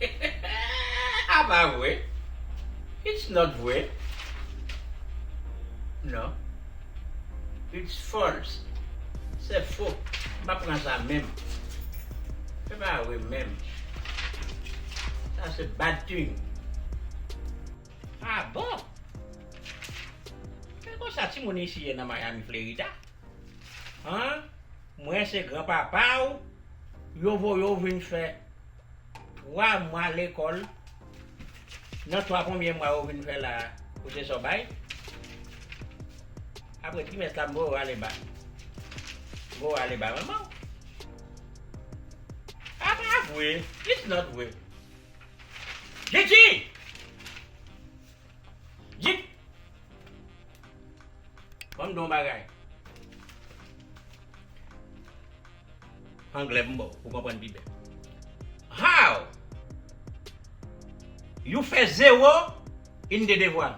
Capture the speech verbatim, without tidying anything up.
A pa vre. It's not vre. Non. It's false. Se fo. M pa pran sa menm. Se pa vre menm. Sa se bad thing. Ah bon? Se konsa timoun isi ye nan Miami, Florida? An? Mwen se granpapa w, yo voye w vin fè twa mwa lekòl. Nan twa premye mwa yo vin fè la a, ou se sa w bay? Apre trimès la, m voye w ale ba. M voye w ale ba manman w. A pa vre. It's not vre. Gigi! Gigi! Ban m di w yon bagay. Anglè m ba w, pou w konprann pi byen. How you fè zewo in de devwa?